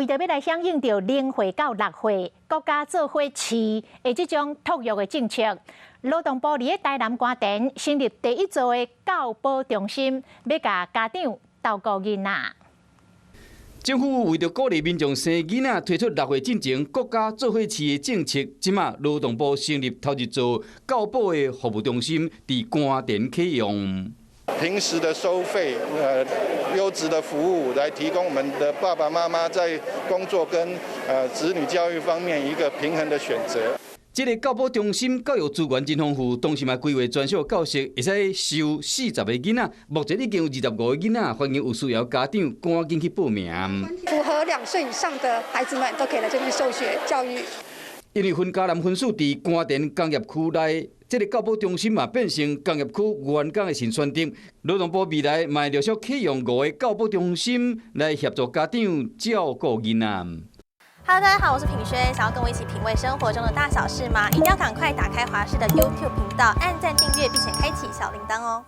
為著欲來響應著0歲到6歲國家做伙飼的這種托育的政策，勞動部佇咧台南官田成立第一座的教保中心，欲共家長敨顧囡仔。政府為著鼓勵民眾生囡仔，推出6歲進前國家做伙飼的政策，這馬勞動部成立頭一座教保的服務中心，佇官田啟用。平時的收費，優質的服務，來提供我們的爸爸媽媽在工作跟子女教育方面一個平衡的選擇。這个教保中心教育資源真豐富，當時嘛規劃專屬教室，會使收40個囡仔，目前已經有25個囡仔，歡迎有需要家長趕緊去報名。符合2歲以上的孩子們都可以來這邊受學教育。因為雲嘉南分署佇官田工業區內，這个教保中心嘛變成工業區員工的新選擇。勞動部未來嘛會陸續啟用五个教保中心來協助家長照顧囡仔。 Hello，大家好，我是品軒，想要跟我一起品味生活中的大小事嗎？一定要趕快打開華視的 YouTube 頻道，按讚訂閱，並且開啟小鈴鐺哦。